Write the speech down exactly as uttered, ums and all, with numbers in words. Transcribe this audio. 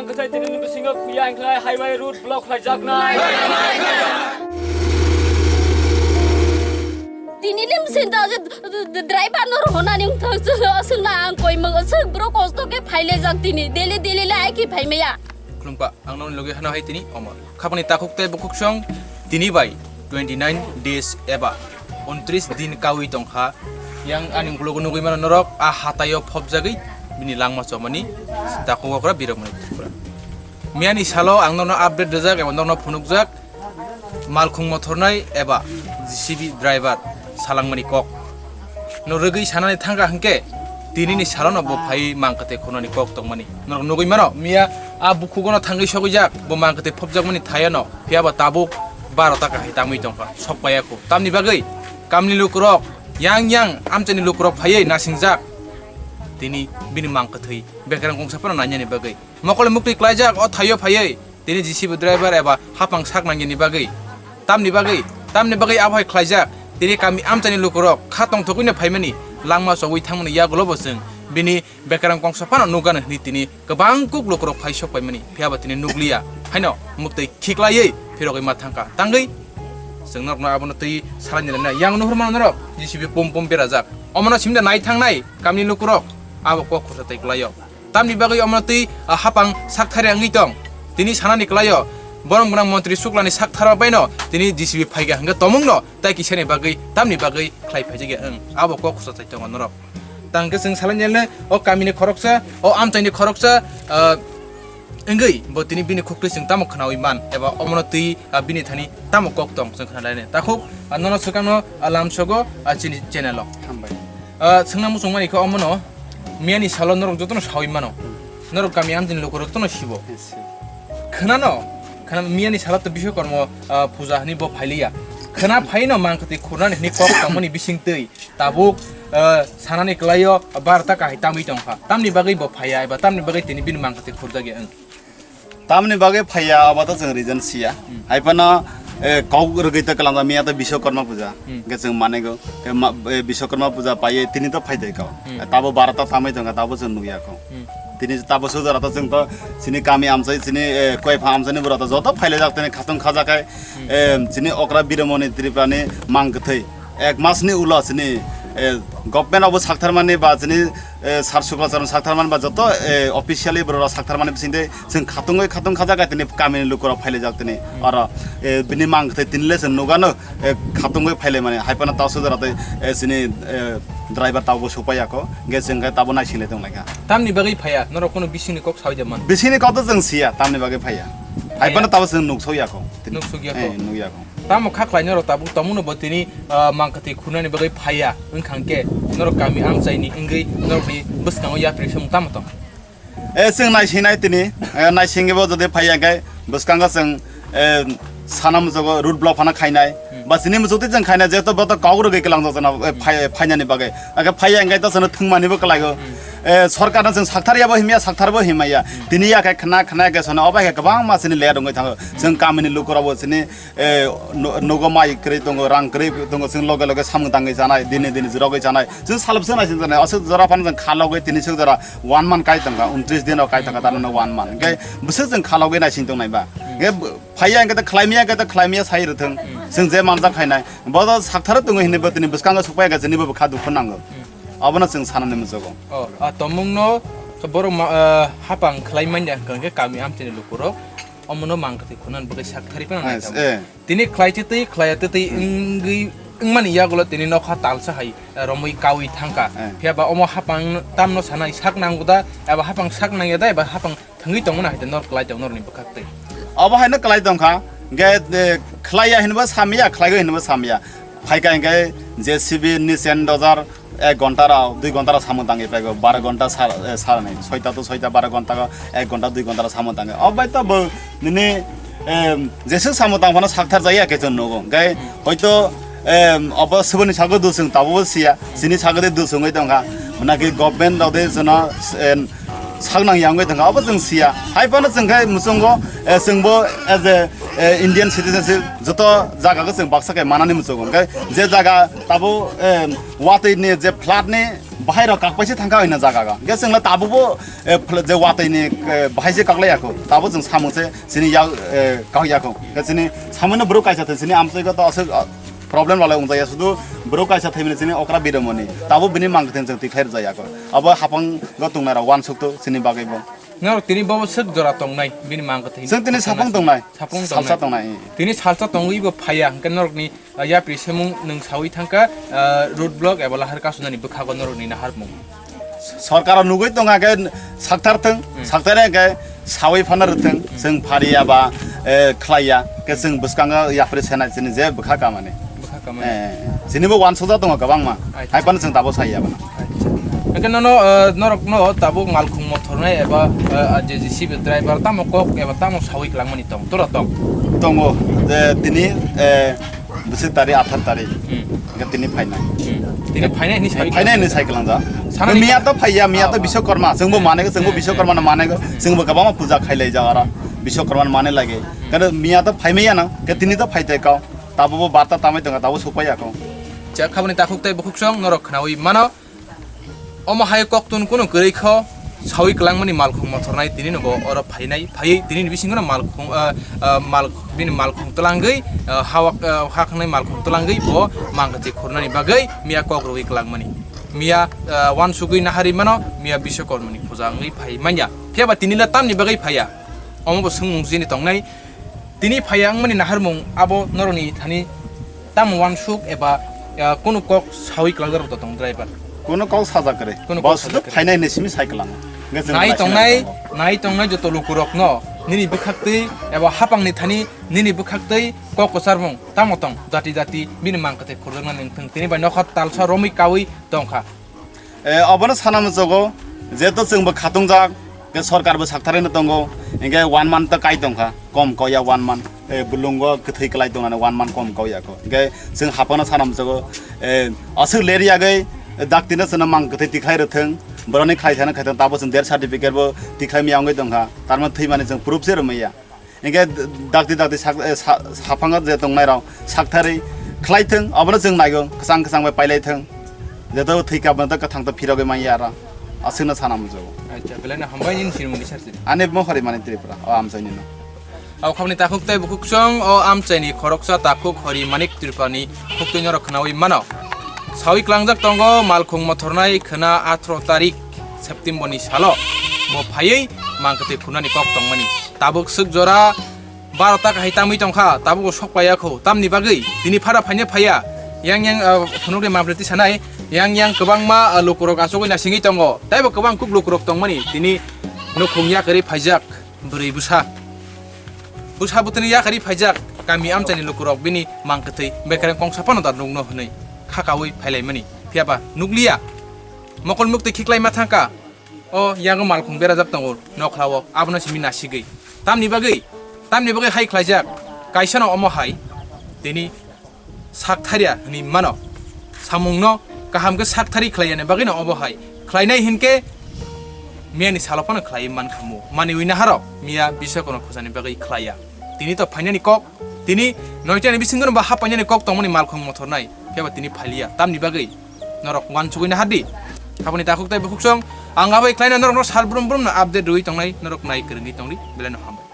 Ang kwthai tini ni bisingo khuya hingkhlai highway road block khlaijaknai. Tini lim sinta je d-, d-, d-, driver no rohonani wngthang, aswk na ang koimung, aswk bro kosto khe phailejak tini, daily daily le aiki phaimaya. Khulumkha, ang nokni logi hano hai tini Omor. Khapani takhuk tei bukhuk song tini bai twenty nine days eba untris din kawi tongkha. Yang ani ulo nugwi mano norok a hataio phobjagwi bini langma chomani takhuk okra birokmani Tripura. Miyani salo ang norno update rijak eba norno phunukjak malkhung mothornai eba J C B driver salangmani kok. No rwgwi sanani thangkha hwnkhe, tinini salono bo phai mang kwthwi khunani kok tongmani. Norok nugwi mano, miya a bukhugono thangwi sogwijak, bo mang kwthwi phobjakmani thayano, phiya ba tabuk baro ta kahai tangwi tongkha, sok paiya khu. Tamni bagwi kamni lukurok, yang yang amchaini lukurok phaiwi nasingjak. Tini bini mang kwthwi bekerang kongsa phano nainani bagwi. Mokol muktwi klaijak o thaio phaiwi. Tini J C B driver eba hapang sak nangyani bagwi. Tamni bagwi, tamni bagwi abo hai khlaijak. Tini kami amchaini lukurok kha tongthokgwino phaimani, langma chogwi thangmani yagulo bo chwng bini bekerang kongsa phano nukgano hwnwi tini kwbang kuk lukurok phai sok paimani, phiya ba tini nukliya. Haino muktwi khiklaiwi phirogwi ma thangkha. Tangwi chwng norokno abono twi salaini rwnai. Yang nuhur mano norok J C B pum pum berajak. Omono simda nai thangnai kamini lukurok abo kok khorsa tei klaio. Tamni bagwi omono twi, ah, hapang sakthari wngwi tong. Tini sanani klaio, borom gwnang montri Suklani sakthar baino tini J C B phaikha hwnkhe tomungno tai kisani bagwi, tamni bagwi khlai phaijak ya wng. Abo kok khorsa chai tongo norok. Tang khe chwng salai nai le o kamini khoroksa, o amchaini khoroksa, ah, wngwi bo tini bini khuktwi chwng tamo khnaui man eba omono twi, ah, bini thani tamo kok tong chwng khna lai nai. Takhuk, ah, nono swkangno, ah, lamsogo, ah, chini channel o. Hambai. Ah, swngna muchung mani khe omono miyani salo norok jotono saui mano. Norok kami amchini lukurok jotono sibo. Yes, sir. Khwnano, khwna miyani salo to Biswakorma, ah, puja hwnwi bo phailiya. Khwna phaino mang kwthwi khurnani hwnwi kok tongmani bisingtwi tabuk, ah, sanani klaio barota kahai tamwi tongkha. Tamni bagwi bo phaiya eba tamni bagwi tini bini mang kwthwi khurjakya wng. Tamni bagwi phaiya, abo to chwng reason siya. Hmm. Hai phano, eh, kok rwgwi to kwlangja miya to Biswakorma puja. Hmm. Hwnkhe chwng mane go, eh, ma-, eh, Biswakorma puja paiye tini to phai de kho. Hmm. Eh, tabo barota tamwi tongkha, tabo chwng nukya kho. Hmm. Tini tabo sujara to chwng to chini kami amchai, chini, eh, koi pha amchaini borok to joto phailajak tini khatung khajakai, hmm, eh, chini okra Biromoni Tripurani mang kwthwi. Ek masni ulo chini, eh, government obo saktharmani ba chini, eh, sir Suklacharan saktharmani ba joto, eh, officially borok saktharmani bisingtwi chwng khatungwi khatung khajaga tini kamini lukurok phailaijak tini. Hmm. Oro, eh, bini mang kwthwi tini le chwng nukano, eh, khatungwi phailaimani. Hai phano taso jora tei, eh, chini, eh, driver tabuk sopaiya kho. Hwnkhe chwng khe tabuk naisinglai tonglaikha. Tamni bagwi phaiya, norok kunu bisingni kok saui de man? Bisingni kok to chwng siya, tamni bagwi phaiya. Hai phano tabuk chwng nuksaui ya kho. Nuksukya kho. Eh, nukya kho. Tamo kha khlainai rok tabuk tongmano bo tini, ah, mang kwthwi khunani bagwi phaiya wngkha hwnkhe norok kami amchaini wngwi norokni bwskango yapri song tamo tong? Eh, chwng naisingnai tini, eh, naisingwi bo jodi phaiya hwnkhe bwskango chwng, eh, sana muchugo road block phano khainai. Hmm. Ba chini muchuk twi chwng khainai, jeto boto kok rwgwi kwlangjak jana, eh, phai-, phainani bagwi. Akhe phaiya hwnkhe to chwngno thwngmani bo kwlaigo. Hmm. Eh, sorkarno chwng sakthar yabo himya, saktharbo himya. Hmm. Tini ya khe khna, khna ya khe sono, obo hai khe kwbangma chini leya rwngwi thango. Hmm. Chwng kamini lukurokbo chini eh, no-, nogo mai kwrwi tongo, rang kwrwi tongo, chwng loge loge samung tangwi chanai, dini dini jwrogwi chanai. Chwng salbwswk naising tongnai, aswk jora phano chwng khalogwi tini swk jora one month kai tongkha, untris dino kai tongkha, tano one month. Hwnkhe bwswk chwng khalogwi naising tongnai ba. Hwnkhe b-, phaiya hwnkhe to khlaimaya hwnkhe to khlaimaya sai rwthwng. Chwng je manjak khainai, bo to saktharo tongo hinwi bo tini bwskango sokpaiya khe chini bo kha dukhu nango. Abono chwng sanani muchugo. Oh, a tomungno borok ma-, ah, hapang khlai manya hwnkhe kami amchaini lukurok omono mang kwthwi khunani bagwi sakthari phano nai tamo. Eh. Tini khlai twi twi, khlai ya twi twi wngwi, wngmani yagulo tini nokha talsa hai, eh, romwi kaui thangkha. Eh. Phiya ba omo hapang tamno sanai sak nango da, eba hapang sak nangya da, eba hapang thangwi tongmani hai da nor klai tong norni bwkhak twi. Obo haino klai tongkha, hwnkhe, eh, khlai ya hinba samya, khlaiwi hinba samya. Phaikha hwnkhe J C B ni sen dojar, ek ghonta rok, dui ghonta rok samung tangwi paigo, baro ghonta sal, eh, salni, soita to soita, baro ghonta, ek ghonta, dui ghonta rok samung tangwi. O bai to bo nini, em, jeswk samung tang phano sakthar jaya khe chwng nugo. Hwnkhe hoito, em, obo suboni sago dusung tabukbo siya, chini sago de dusung oi tongkha. Naki government rok de chwngno, em, saknang ya wngwi tongkha, obo chwng siya. Hai phano chwng khe muchungo, eh, chwngbo as a, eh, Indian citizenship joto jaga khe chwng baksa khe manani muchungo. Hwnkhe je jaga tabo, eh, watwi ni je flood ni Bahai rok kakpaisa thangkha hoina jaga ga. Hingke chwngla tabukbo, eh, phl-, je watwi ni, eh, bahai se kaklai yakho. Tabo chwng samung se chini yak, eh, kak yakho. Hingke chini samung no bwrwi kaisa thwng chini amchai go to aswk, ah, problem rok lai wngjaya sudu bwrwi kaisa thwimani chini okra biromoni. Tabo bini mang thwng chwng tikhlai rwjak yakho. Abo hapang go tongnai rok wansuk to chini bagwi bo. Norok tini bobo swk jora tongnai, bini mang kwthwi Chwng tini tongnai. Sapung tongnai. Sapung Salsa tongnai. Tongnai. Tini salsa tongwi bo phaiya, hwnkhe norokni, ah, yapri semung nwng sawi thangkha, ah, road block eba lahar kasunani bwkhago norokni naharmung. Sorkaro nugwi tongo hwnkhe sakthar thwng, Hmm. sakthar hwnkhe sawi phano rwthwng, Hmm. chwng phariya ba, eh, khlaiya, khe chwng bwskango yapri senai chini je bwkha kamani. Bwkha kamani. Eh, chini bo wansukjak tongo kwbangma. Acha. Hai phano chwng tabo saiya bana. Acha. Hwnkhe nono, eh, norokno tabuk malkhung mothornai eba, eh, je J C B driver tamo kok eba tamo sawi kwlangmani tong, tora tong? Tongo, je tini, eh, bwswk tari, athar tari. Hmm. Hwnkhe tini phainai. Hmm. Tini phainai hwnwi sawi Phainai hwnwi kwlangmani. Sai kwlangjak. Sanani Miya to phaiya, miya to Ah, Biswakarma. Chwngbo ah. mane, chwngbo Hmm. Biswakarma no mane, Hmm. chwngbo kwbangma puja khailai jaga aro. Biswakarma no mane lagi. Hmm. Kano miya to phaimaya no, khe tini to phaitai kao. Tabo bo barta tamai tongo, tabo sokpai ya kho. Cha khaboni takhuk tei bukhuk song norok khnawi mano. Omo hai koktun kunu kwrwi kho, sawi kwlangmani malkhung mothornai tini nogo oro phainai, phaiwi tini ni bisingo no malkhung, ah, ah, mal, bini malkhung twlangwi, ah, hawa, ah, hakhangnai malkhung twlangwi bo mangkwthwi khurnani bagwi miya kok rwwi kwlangmani. Miya, ah, wansugwi nahari mano, miya Biswakarmani puja wngwi phai manya. Phiya ba tini le tamni bagwi phaiya? Omo bo swngmung jini tongnai. Tini phaiya wngmani naharmung abo norokni thani tamo wansuk eba, ah, kunu kok sawi kwlangjakrok tong driver? Kunu kok sajak kwrwi. Kunu Bo kok sudu sajak kwrwi. phainai hinwi simi sai kwlango. Hwnkhe chwng Nai naisingwi tongnai, tongo. nai tongnai joto lukurokno nini bwkhaktwi eba hapangni thani nini bwkhaktwi kok kwcharmung tamo tong jati jati bini mangkwthwi khurjaknani wngthung tini bai nokha talsa romwi kaui tongkha. Eh, obono sana muchugo, jeto chwngbo khatungjak, ke sorkarbo saktharino tongo, hingke one month to kai tongkha, kom kauya one month, eh, bulungo kwthwi kwlai tongnani one month kom kauya kho. Hingke chwng haphano sana muchugo, eh, aswk ler yagwi, eh, daktino chwngno mang kwthwi tikhlai rwthwng, boroni khlai thani khaithang tabo chwng death certificate bo tikhlai miya wngwi tongkha, tarmani thwimani chwng proof se rwmaiya. Hingke dakti dakti sak-, eh, sa-, saphanga je tongnairok saktharwi khlaithwng, abono chwng naigo, kwchang kwchang bai pailaithwng. Jeto thwikha, abono to kwthang to phirogwi manya aro. Aswkno sana muchugo. Acha, belai no hambai nini sinimung ni sarsi. Ani mohori mani Tripura, o amchaini no. O khabni takhuk tei bukhuk song, o amchaini khoroksa takhuk hori manik Tripurani khuktwi norok khnawi mano. Sawi klangjak tongo, malkhung mothornai khwna athro tarik September ni salo. Bo phaiwi mangkwtwi khunani kok tongmani. Tabuk swk jora baro ta kahai tamwi tongkha, tabuk bo sok paiya kho. Tamni bagwi tini phara phaina phaiya. Yang yang, ah, phunukni mampli tisanai. Yang yang kwbangma, ah, lukurok achugwi nasingwi tongo. Taibo kwbang kuk lukurok tongmani. Tini nukhung yakarwi phaijak bwrwi bwsa. Bwsa bwtwni yakarwi phaijak kami amchaini lukurok bini mangkwtwi bekereng kongsa phano da nukno hwnwi khakaui phailaimani. Phiyaba nukliya. Mokol muktwi khiklai ma thangkha. O yago malkhung berajak tongo nokhlao, abono simi nasigwi. Tamni bagwi, tamni bagwi hai khlaijak, kaisano omo hai tini saktharya hwnwi mano. Samungno kaham khe sakthari khlaiyani bagwino obo hai khlainai hinkhe miyani salo phano khlaiwi mankhamu. Maniwi naharo miya Biswakarma pujani bagwi khlaiya. Tini to phainani kok, tini noitani bisingono ba haphainani kok tongmani malkhung mothornai, phiyaba tini phailiya. Tamni bagwi norok wansugwi nahardi. Haboni takhuk tei bukhuk song, ang abai khlaina norokno sal brum brumno update rwui tongnai, norok nai kwrwngwi tongdi, belai no hambai.